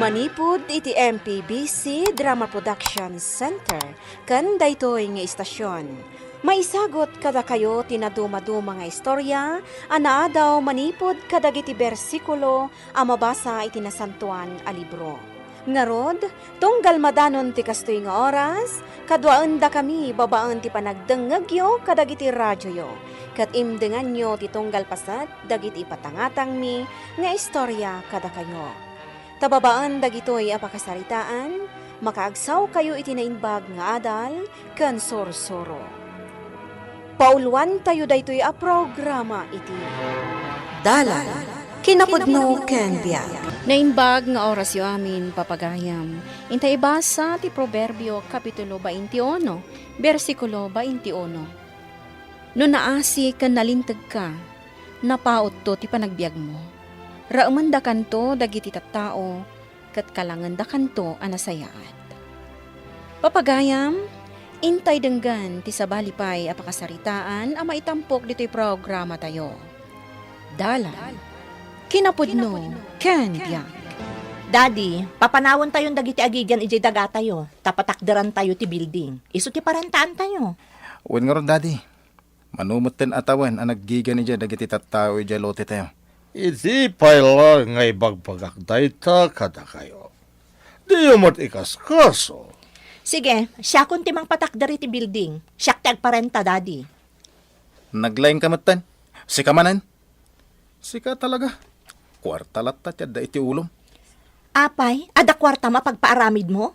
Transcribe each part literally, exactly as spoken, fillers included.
Manipud iti M P B C Drama Production Center ken daytoy nga istasyon, maisagut kadakayo ti nadumaduma nga istorya a naadaw manipud kadagiti bersikulo a mabasa iti Nasantoan a Libro. Ngarud, tunggal madanon ti kastoy nga oras, kaduaendakami babaen ti panagdengngegyo kadagiti radioyo, ket imdenganyo ti tunggal paset dagiti ipatangatangmi nga istorya kadakayo. Ta babaen dagitoy a pakasaritaan, makaagsawkayo iti naimbag nga adal ken sursuro. Pauluantayo daytoy a programa iti Dalan, kinapudno ken biag. Naimbag nga orasyo amin, papagayam. Inta ibasa ti Proverbio, Kapitulo twenty-one, bersikulo twenty-one. No naasi ken nalintegka, napautto ti panagbiagmo. Raemendakanto dagiti tattao, ket kalangendakanto a nasayaat. Papagayam, intay denggen ti sabali pay a pakasaritaan a maitampok ditoy programatayo. Dalan, kinapudno, ken biag. Daddy, papanawentayon dagiti agigan idiay dagatayo, ta patakderantayo ti building. Isu ti parentaantayo. Wen ngarud, Daddy. Mano metten a tawen a naggigan idiay dagiti tattao idiay lotetayo. Idi pay la nga ibagbagak dayta kadakayo, diyo met ikaskaso. Sige, siakon ti mangpatakder iti building. Siak ti agparenta, Daddy. Naglaingka metten. Sika manen. Sika talaga. Kuarta latta ti adda iti ulom. Apay, adda kuartam a pagpaaramidmo?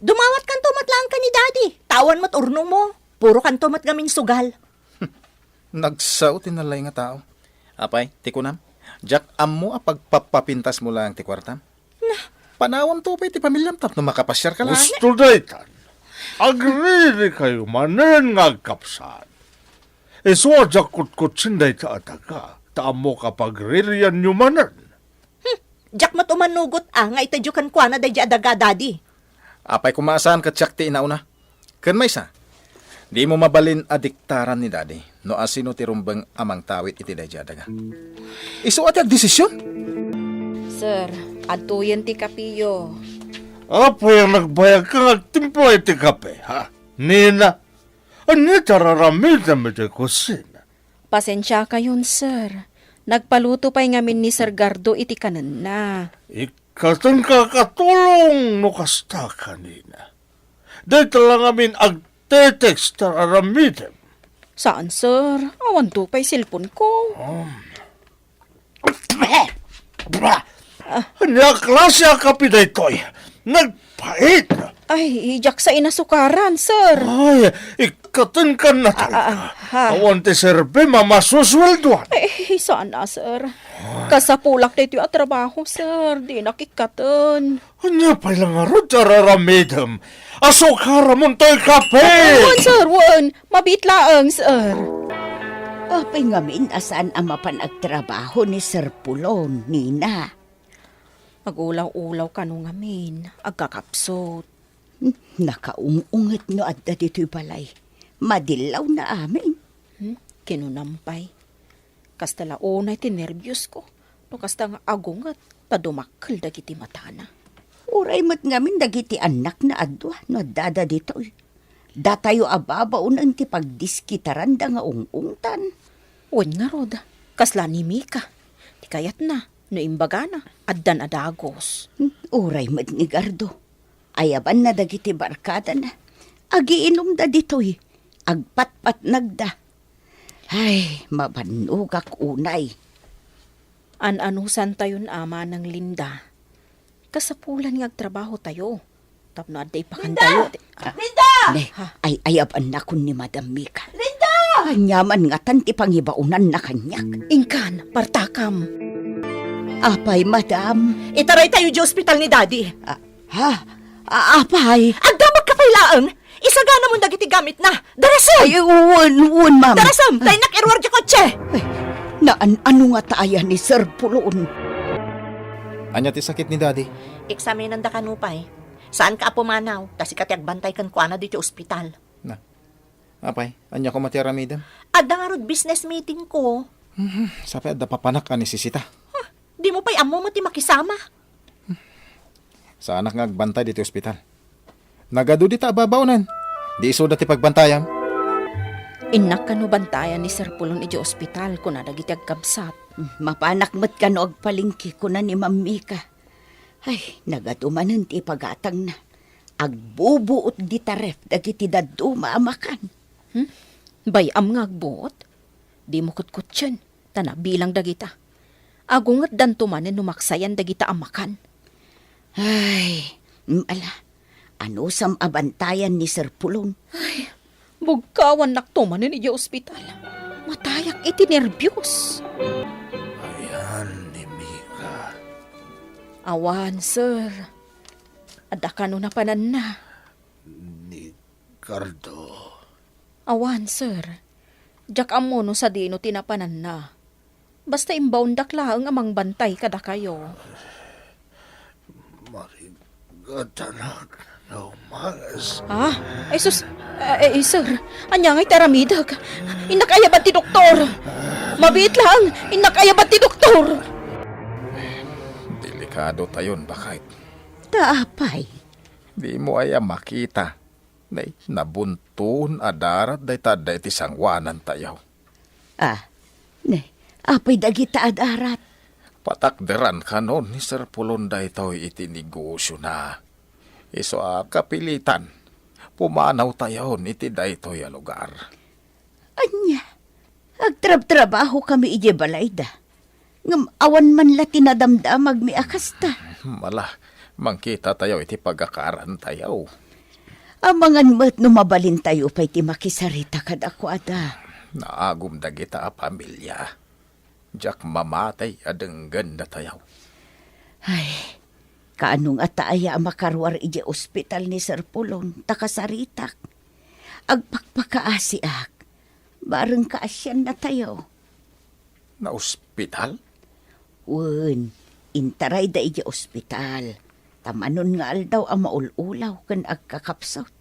Dumawatkanto met laeng ken ni Daddy. Awan met urnongmo. Purokanto met ngamin sugal. Nagsao ti nalaing a tao. Apay, ti kunam, diak ammo a pagpappapintasmo laeng ti kuartam. Na. Panawamto pay ti pamiliam tapno makapasiarka laeng. Husto daytan. Agririkayo manen nga agkapsat. Isu a diak kutkutsin dayta a daga, ta ammok a pagririanyo manen. Hmm, diak met umanugot a nga itedyo kenkuana daydiay a daga, Daddy. Apay koma a saan ket siak ti inauna. Ken maysa, dimo mabalin a diktaran ni Daddy no asino ti rumbeng a mangtawid iti daydiay a daga. Isu a ti agdesision? Sir, adtoyen ti kapeyo. Apay a nagbayagka nga agtimpla iti kape, ha? Nina, ania ti ar-aramidem iti kusina? Pasensiakayon, sir. Nagpaluto pay ngamin ni Sir Gardo iti kanenna. Ikkatenka a katulong no kasta, Nina. Dayta la ngamin agte-text ti ar-aramidem. Saan, sir. Awanto pay cellphone ko. Um. Ania a klase a kape daytoy? Nagpait! Ay, diak sa inasukaran, sir. Ay, ikkatenkan na talaga. Ah, ah, ah. Awan ti serbim a masusueldoan. Ay, sana, sir. Kasapulak daytoy a trabaho, sir. Dinak ikkaten. Ania pay la ngarud ti ar-aramidem? Asukaramon toy kape! Wen, sir, wen. Mabiit laeng, sir. Apay ngamin a saan a mapan agtrabaho ni Sir Pulon, Nina? Agulaw-ulaw kano ngamin, agkakapsut. Hmm, nakaung-unget no adda ditoy balay. Madillawna amin. Hmm, kinunam pay. Kasta la unay ti nerbiosko, no kasta nga agunget ta dumakkel dagiti matana. Uray met ngamin dagiti annakna a dua no addada ditoy. Datayo a babaonen ti pagdiskitaranda nga ung-ungtan. Wen ngarud, kasla ni Mika. Ti kayatna, no imbagana, addan a dagus. Hmm, uray met ni Gardo. Ayabanna dagiti barkadana. Agiinumda ditoy. Agpatpatnagda. Ay, mabannogak unay. An-anusantayon a Manang Linda. Kasapulan nga agtrabahotayo tapno adda ipakantayo. Linda! Linda! Ne, ha? Ay, ayabannakon ni Madam Mika. Linda! Ania man ngatan ti pangibaonanna kaniak? Inkan, partakam. Apay, Madam? Itaraytayo di ospital ni Daddy. Ah, ha? Ah, apay? Agdamagka pay laeng. Isaganamon dagiti gamitna. Darasem! Ay, wen, wen, ma'am. Darasem, ta innak iruar di kotse. Ay, naan-ano ngata aya ni Sir Pulon? Ania ti sakit ni Daddy? Eksaminanda kano pay. Saanka a pumanaw, ta sika ti agbantay kenkuana ditoy ospital. Na. Apay, ania koma ti aramidem? Adda ngarud business meeting ko. Mhm, sapay adda papanak a nesesita. Huh, dimo pay ammo met ti makisama. Saanak nga agbantay ditoy ospital. Nagadu dita a babaonen. Di isuda ti pagbantayam. Innak kano bantayan ni Sir Pulon idiay ospital, kuna dagiti agkabsat. Mapanak met kano agpalengke, kuna ni Ma'am Mika. Ay, nagadu manen ti ipagatangna. Agbubuot dita ref dagiti dadduma a makan. Hmm? Bay-am nga agbuot? Dimo kutkuttien, ta nabilang dagita. Agungetdanto manen no maksayan dagita a makan. Ay, mm, ala, anusam a bantayan ni Sir Pulon? Ay, bugkawannakto manen idiay ospital. Matayak iti nerbios. Ayan ni Mika. Awan, sir. Adda kano napananna? Ni Cardo. Awan, sir. Diak ammo no sadino ti napananna. Basta imbaondak laeng a mangbantay kadakayo. Marigatanak nga umanges. Ah? Ay, sus. Eh, eh, sir. Ania ngay ti aramidek? Innak ayaban ti doktor. Mabiit laeng. Innak ayaban ti doktor. Delikado tayon, baket. Ta apay? Dimo aya makita. Nay, nabunton a darat dayta adda iti sangoanantayo. Ah, ne, apay dagita a darat? Patakderan kano ni Sir Pulon daytoy iti negosiona. Isu a kapilitan, pumanawtayon iti daytoy a lugar. Ania? Agtrabtrabahokami idiay balayda. Ngem awan man la ti nadamdamagmi a kasta. Mala, mangkitatayo iti pagakarantayo. Amangan met no mabalintayo pay ti makisarita kadakuada. Naagum dagita a pamilia. Diak mamati a denggennatayo. Ay, kaano ngata aya a makaruar idiay ospital ni Sir Pulon ta kasaritak? Agpakpakaasiak. Bareng kaasiannatayo. Naospital? Wen, intarayda idiay ospital. Ta manon nga aldaw a maul-ulaw ken agkakapsut.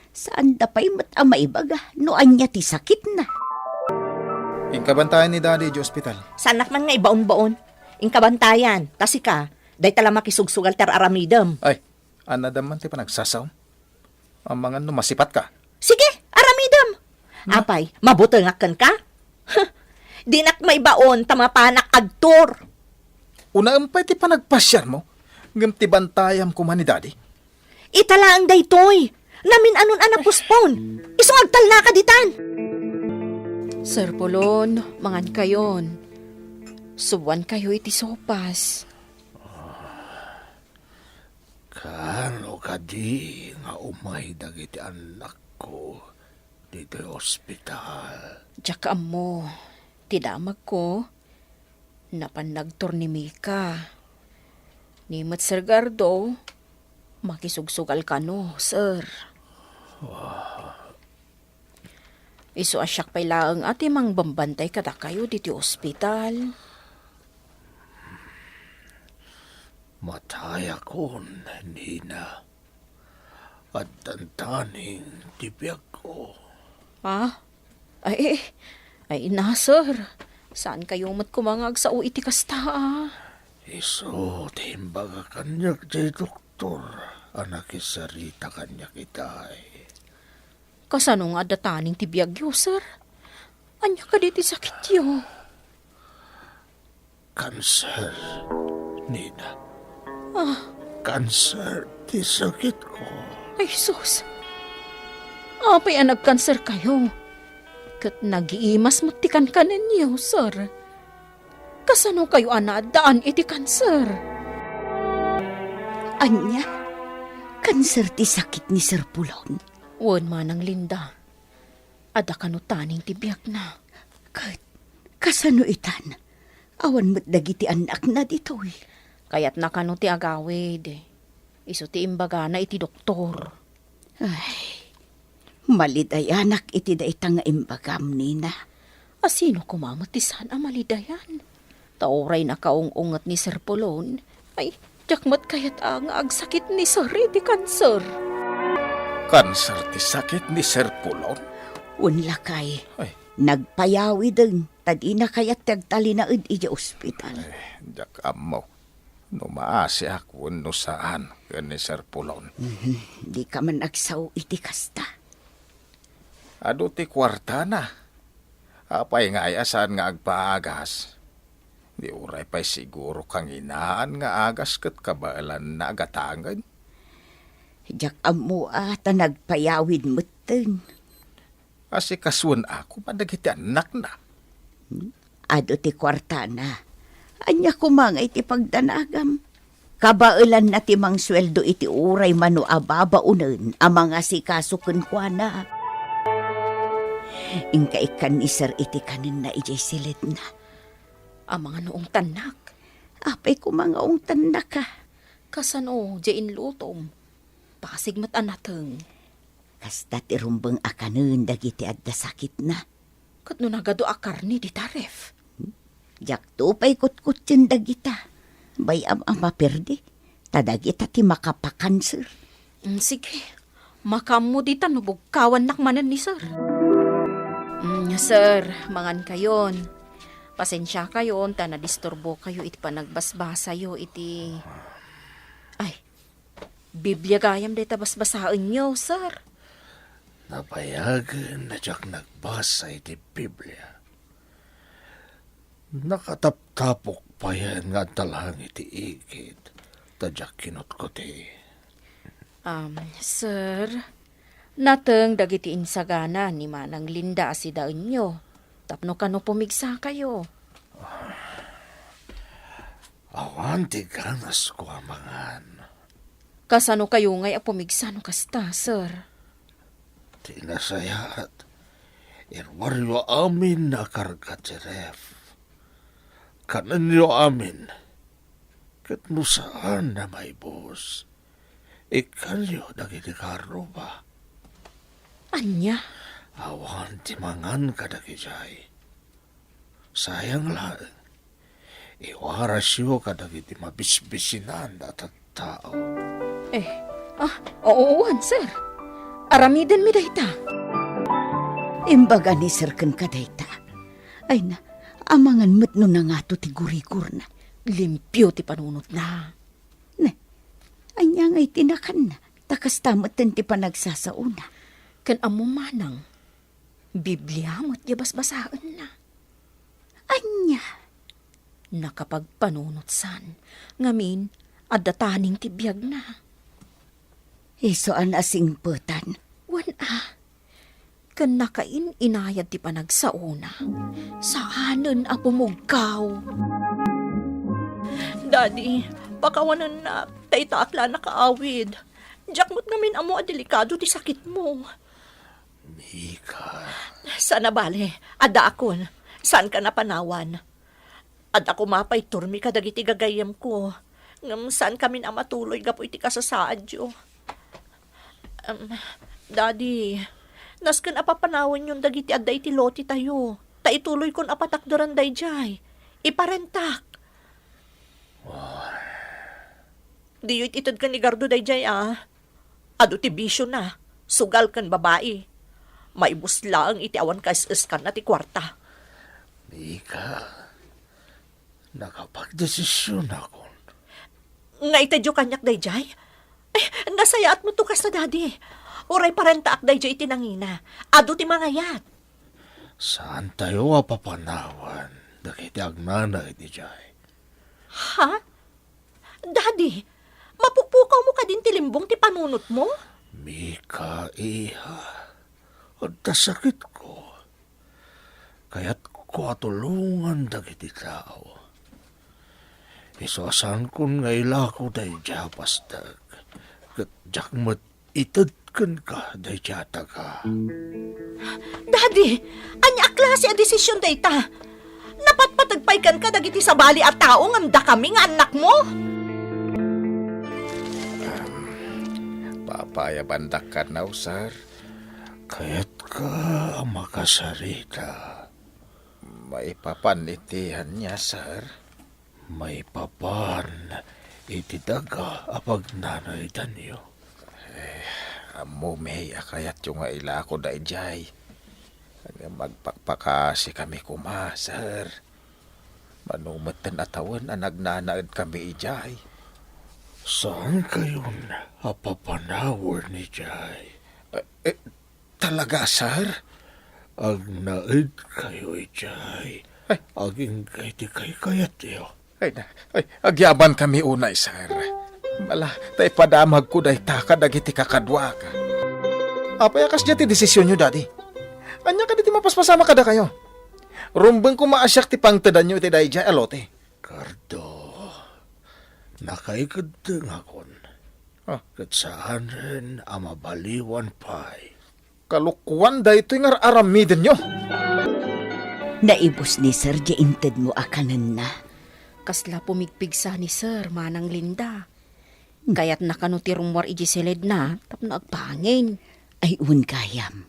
Saanda pay met a maibaga no ania ti sakitna. Inkabantayan ni Daddy idiay ospital. Saanak man nga ibaonbaon. Inkabantayan, ta sika, dayta la makisugsugal ti ar-aramidem. Ay, anadam man ti panagsasaom. Amangan no masipatka. Sige, aramidem. Hmm? Apay, mabutengak kenka? Dinak maibaon ta mapanak agtour. Unaem pay ti panagpasiarmo, ngem ti bantayam koma ni Daddy. Ita laeng daytoy. Namin-anon a napospon. Isu nga agtalnaka ditan. Sir Pulon, mangankayon. Suboankayo iti sopas. Kaano kadi nga umay dagiti annakko ditoy ospital? Diak ammo. Ti damagko, napan nagtour ni Mika. Ni met Sir Gardo, makisugsugal kano, sir. Isu a siak pay laeng a ti mangbambantay kadakayo ditoy ospital. Matayakon, Nina. Addan taning ti biagko. Ah? Ay, ay, ay, na, sir. Saankayo met koma nga agsao iti kasta, ah? Isu ti imbaga kaniak ti doktor a nakisarita kaniak itay. Kasano nga adda taning ti biagyo, sir? Ania kadi ti sakityo? Kanser, Nina. Ah. Kanser ti sakitko. Ay, sus! Apay a nagkanserkayo? Ket nagiimas met ti kankanenyo, sir. Kasano kayo a naaddaan iti kanser? Ania? Kanser ti sakit ni Sir Pulon? Wen, Manang Linda. Adda kano taning ti biagna. Ket kasano itan? Awan met dagiti annakna ditoy. Kayatna kano ti agawid. Isu ti imbagana iti doktor. Ay, malidayanak iti dayta nga imbagam, Nina. A sino koma met ti saan a malidayan? Ta uray nakaung-unget ni Sir Pulon, ay, diak met kayat a nga agsakit ni Sir iti kanser. Kanser ti sakit ni Sir Pulon? Wen, lakay. Ay. Nagpayawiden, ta dina kayat ti agtalinaed idiay ospital. Ay, diak ammo. No maasiak wenno saan ken ni Sir Pulon. Mhm. Dika man agsao iti kasta. Adu ti kuartana. Apay ngay a saan nga agpaagas? Di uray pay siguro kanginaan nga agas ket kabaelanna a gatangen? Diak ammo a ta nagpayawid metten. Asikasuen a koma dagiti annakna. Hmm? Adu ti kuartana. Ania koma nga iti pagdanagam? Kabaelanna ti mangsueldo iti uray mano a babaonen a mangasikaso kenkuana. Inka ikkan ni Sir iti kanenna idiay siledna. Amangan no ungtannak. Apay koma nga ungtannaka? Kasano, diay inlutom? Pasig met a nateng. Kasta ti rumbeng a kanen dagiti adda sakitna. Ket no nagadu a karne dita ref? Diakto pay kutkutten dagita. Bay-am a maperdi, ta dagita ti makapakanser. Mm, sige. Makaammo dita no bugkawannak manen ni Sir. Mm, Sir, mangankayon. Pasensiakayon ta nadisturbokayo iti panagbasbasayo iti, ay, Biblia gayam dayta basbasaenyo, Sir. Nabayagen a diak nagbasa iti Biblia. Nakataptapok payen nga adda laeng iti igid, ta diak kinutkuti. Um, Sir, nateng dagiti insagana ni Manang Linda a sidaenyo, tapno kano pumigsakayo. Awan ti ganasko a mangan. Kasano kayo ngay a pumigsa no kasta, Sir? Ti nasayaat, iruaryo amin a karga ti ref. Kanenyo amin, ket no saan a maibus, ikkanyo dagiti karruba. Ania? Awan ti mangan kadagijay. Sayang laeng. Iwarasyo kadagiti mabisbisinan a tattao. Eh, ah, oo, wen, sir. Aramidenmi dayta. Imbaga ni sir kenka dayta. Ay na, amangan met no nangato ti gurigorna. Limpio ti panunotna. Ne, ania ngay ti nakanna? Ta kasta metten ti panagsasaona. Ken ammo manang, Biblia met ti basbasaenna. Ania? Nakapagpanunotsan, ngamin, adda taning ti biagna. Isu a nasingpetan. Wen a, ken nakain-inayad ti panagsaona. Saanen a pumugkaw. Daddy, pakawanennak, ta itaak la nakaawid. Diak met ngamin ammo a delikado ti sakitmo. Mika. Saan a bale, addaakon. Saanka a panawan. Adda koma pay turmi kadagiti gagayyemko. Ngem saankamin a matuloy gapu iti kasasaadyo. Em, Daddy, nasken a papanawanyon dagiti adda iti lotetayo. Ta ituloykon a patakderen daydiay. Iparentak. Diyo it ited ken ni Gardo daydiay a. Adu ti bisiona, sugal ken babai. Maibus laeng iti awan kaes-eskanna ti kuarta. Mika, nakapagdesisionakon. Nga itedyo kaniak daydiay? Eh, nasayaat met to kasta, Daddy. Uray parentaak daydiay iti nangina. Adu ti mangayat. Saantayo a papanawan dagiti agnana iti jay. Ha? Daddy, mapukpukawmo kadin ti limbong ti panunotmo? Mika, iha, adda sakitko. Kayatko a tulongan dagiti tao. Isu a saankon nga ilako daydiay a pastek, ket diak met ited kenka daydiay a daga. Daddy, ania a klase a desisyon dayta? Napatpateg pay kenka dagiti sabali a tao ngem dakami nga annakmo? Em, papaayabandak kano, sir? Kayatka a makasarita? Maipapan iti ania, sir? Maipapan iti daga a pagnanaydanyo. Eh, ammomi a kayatyo nga ilako daydiay. Ngem agpakpakasikami koma, sir. Mano metten a tawen a nagnanaedkami idiay? Saankayon a papanawen idiay? Eh, eh, talaga, sir? Agnaedkayo idiay. Ay. Agingga iti kaykayatyo. Ay, na, ay, agyabankami unay, sir. Bala, ta ipadamagko dayta kadagiti kakaduak. Apay a kasdiay ti desisionyo, Daddy? Ania kadi ti mapaspasamak kadakayo? Rumbeng koma a siak ti pangtedanyo iti daydiay a lote. Cardo, nakaikeddengakon. Ah. Ket saanen a mabaliwan pay. Kalokuan daytoy nga ar-aramidenyo. Naibus ni Sir diay intedmo a kanenna. Kasla pumigpigsa ni Sir, Manang Linda. Kayatna kano ti rummuar idiay siledna tapno agpangin. Ay, wen gayam.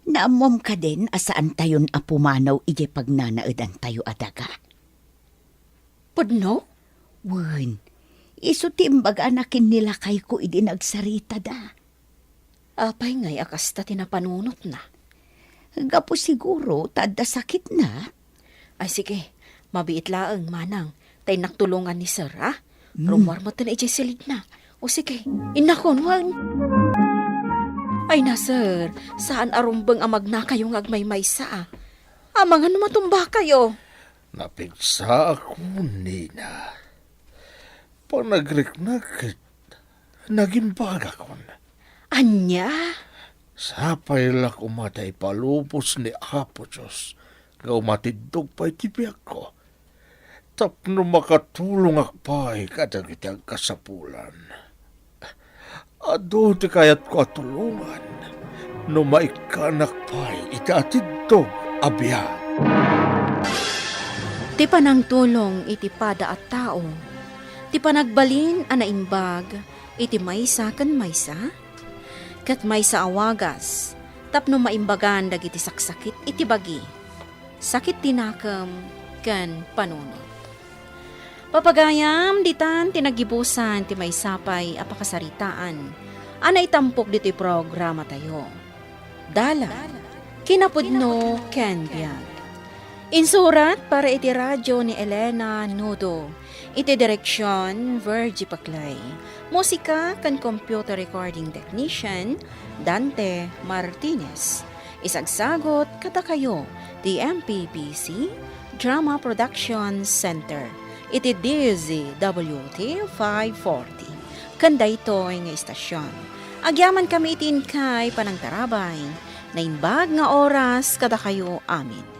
Naammom kadin a saantayon a pumanaw idiay pagnanaedantayo a daga? Pudno? Wen, isu ti imbagana ken ni lakayko idi nagsaritada. Apay ngay a kasta ti napanunotna? Gapu siguro ta adda sakitna. Ay, sige. Mabiit laeng, Manang. Ta innak tulongan ni Sir, ha? Mm. Rummuar metten idiay siledna. O sige, innakon, wen. Ay na, Sir. Saan a rumbeng a magnakayo nga agmaymaysa, a. Amangan no matumbakayo. Napigsaak, Nina. Panagriknak ket nagimbagakon. Ania? Sapay la koma ta ipalubos ni Apo Dios nga umatiddog pay ti biagko, tapno makatulongak pay kadagiti agkasapulan. Adu ti kayatko a tulongan no maikkanak pay iti atiddog a biag. Ti panangtulong iti pada a tao, ti panagbalin a naimbag iti maysa ken maysa, ket maysa a wagas tapno maimbagan dagiti saksakit iti bagi, sakit ti nakem, ken panunot. Papagayam, ditan ti naggibusan ti maysa pay a pakasaritaan a naitampok ditoy programatayo. Dalan, kinapudno, ken biag. Insurat para iti radio ni Elena Nudo. Iti direksion, Virgie Paclay. Musika ken computer recording technician, Dante Martinez. Isagsagut kadakayo ti M P B C Drama Production Center iti D Z W T five forty. Ken daytoy nga istasyon, agyamankami iti inkay panangtarabay. Naimbag nga oras kadakayo amin.